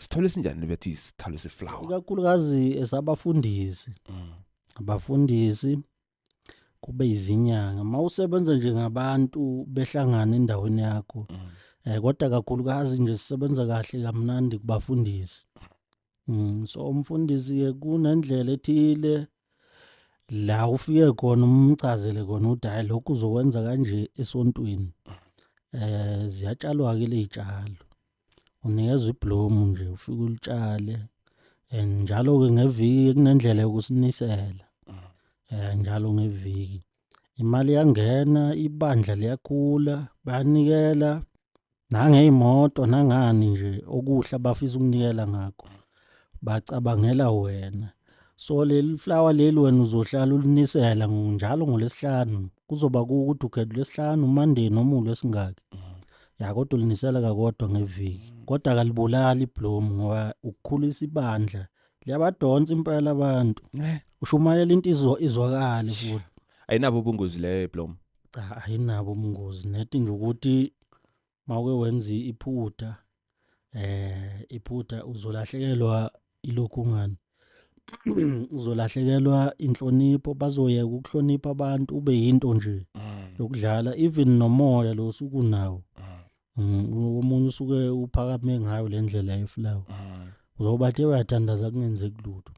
Sithole sinjani bethi isithalo seflower? Ikakhulukazi esabafundisi. Abafundisi kube izinyanga. Mawusebenza nje ngabantu behlangana endaweni yakho. Kodwa kakhulukazi nje sisebenza kahle kamnandi kubafundisi. So umfundisi ke kunendlela ethile la ufike khona umchazele khona ukuthi hayi, lokhu uzokwenza kanje esontweni. Ziyatshalwa ke lezitshalo. Unikezwa ibloom nje, ufike ulitshale. And njalo ke ngeviki kunendlela yokusinisela. Njalo ngeviki. Imali iyangena, ibandla liyakhula, bayanikela nangey'moto nangani nje okuhle abafisa ukunikela ngakho. Bacabangela wena. So leli flower leli wena uzohlala ulinisela njalo ngoLwesihlanu. Kuzoba kuwukuthi ukhetha uLwesihlanu, uMonday noma uLwesingaki. Ya, kodwa ulinisela kakodwa ngeviki. Kodwa akalibulali ibloom ngoba ukukhulisa ibandla. Liyabadonsa impela abantu. Ushumayela into izwakale futhi. Ayinabo ubungozi leyo ibloom? Cha, ayinabo ubungozi. Nethi nje ukuthi mawuke wenza iphutha, iphutha uzolahlekelwa ilokhu ngani. Uzolahlekelwa inhlonipho, bazoyeka ukuhlonipha abantu, ube yinto nje yokudlala, even nomoya lo osuke unawo. Omunye usuke uphakame ngayo le ndlela yeflower. Uzobathe uyathandaza kungenzeki lutho.